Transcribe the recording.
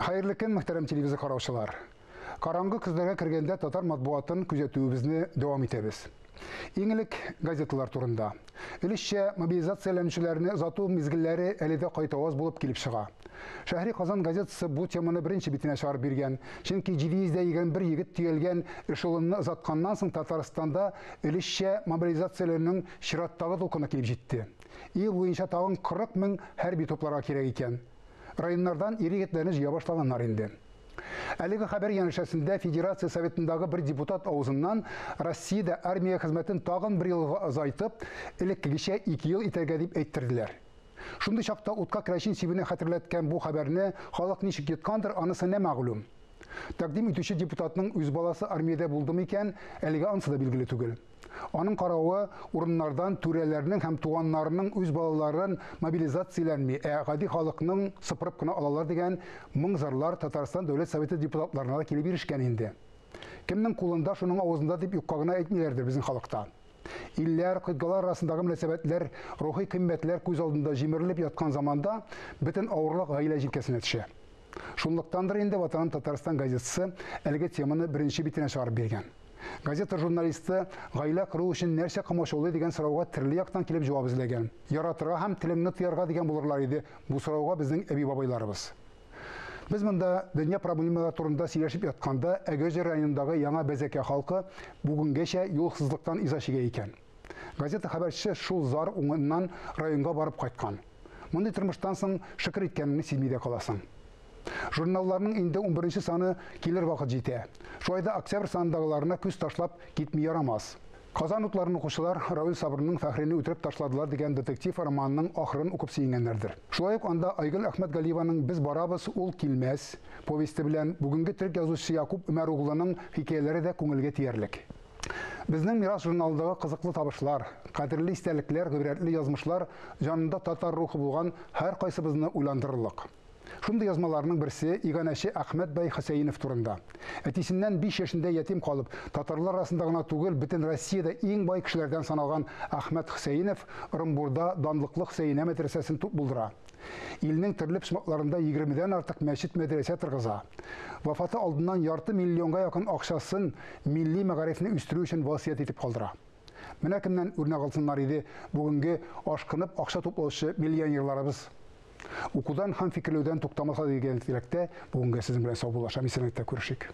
Хәерле көн, мөхтәрәм телевизор караучылар. Караңгы көзләргә кергәндә татар матбугатын күзәтүебезне дәвам итәбез. Иң элек газеталар турында. Өлешчә мобилизацияләнүчеләрне озату мизгелләре әле дә кайтаваз булып килеп чыга. Шәһри Казан газетасы бу теманы беренче битенә чыгарып биргән. Чөнки 721 егет төялгән эшелонны озатканнан соң Татарстанда өлешчә мобилизацияләнүнең чираттагы дулкыны килеп җитте. Ил буенча тагын 40 мең хәрби тупларга кирәк икән. Районнардан ир-егетләрне җыя башлаганнар инде. Әлеге хәбәр янәшәсендә Федерация Советындагы бер депутат авызыннан Россиядә армия хезмәтен тагын бер елга озайтып, элеккегечә 2 ел итәргә дип әйттерделәр. Шундый чакта утка керәчин сибүне хәтерләткән бу хәбәрне халык ничек йоткандыр, анысы нәмәгълүм. Тәкъдим итүче депутатның үз баласы армиядә булдымы икән, әлегә анысы да билгеле түгел. Аның каравы, урыннардан түрәләрнең һәм туганнарының үз балаларын мобилизацияләнми, ә гади халыкның сыпырып кына алалар дигән моң-зарлар Татарстан Дәүләт Советы депутатларына да килеп ирешкән инде. Кемнең кулында, шуның авызында дип юкка гына әйтмиләрдер безнең халыкта. Илләр, кыйтгалар арасындагы мөнәсәбәтләр, рухи кыйммәтләр күз алдында җимерелеп яткан заманда бөтен авырлык гаилә җилкәсенә төшә. Шунлыктандыр инде Ватаным Татарстан газетасы әлеге теманы беренче битенә чыгарып биргән. Газета журналисты гаилә кору өчен нәрсә комачаулый дигән сорауга төрле яктан килеп җавап эзләгән. Яратырга һәм телеңне тыярга дигән булырлар иде бу сорауга безнең әби-бабайларыбыз. Без монда дөнья проблемалары турында сөйләшеп ятканда, Әгерҗе районындагы Яңа Бәзәкә халкы бүгенгәчә юлсызлыктан иза чигә икән. Газета хәбәрчесе шул зар уңыннан районга барып кайткан. Мондый тормыштан соң шөкер иткәнеңне сизми дә каласың. Журналларның инде 11 саны килер вакыт җитә. Шулай да октябрь санындагыларына күз ташлап китми ярамас. Казан утларын укучылар Равил Сабырның Фәхрине үтереп ташладылар дигән детектив романының ахырын укып сөенгәннәрдер. Шулай ук анда Айгөл Әхмәтгалиеваның Без барабыз, ул килмәс повесте белән бүгенге төрек язучысы Якуб Өмәр углының хикәяләре дә күңелгә тиярлек. Безнең Мирас журналындагы кызыклы табышлар, кадерле истәлекләр, гыйбрәтле язмышлар җанында татар рухы булган һәркайсыбызны уйландырырлык. Шундый язмаларның берсе иганәче Әхмәт бәй Хөсәенов турында. Әтисеннән 5 яшендә ятим калып, татарлар арасында гына түгел, бөтен Россиядә иң бай кешеләрдән саналган Әхмәт Хөсәенов Ырымбурда данлыклы Хөсәенә мәдрәсәсен булдыра. Илнең төрле почмакларында 20-дән артык мәчет-мәдрәсә торгыза. Вафаты алдыннан ярты миллионга якын акчасын милли мәгарифне үстерү өчен васыять итеп калдыра. Менә кемнән үрнәк алсыннар иде бүгенге ашкынып акча туплаучы миллионерларыбыз. Укудан һәм фикерләүдән туктамаса дигән теләктә бүгенгә сезнең белән саубуллашам. Исәнлектә күрешик.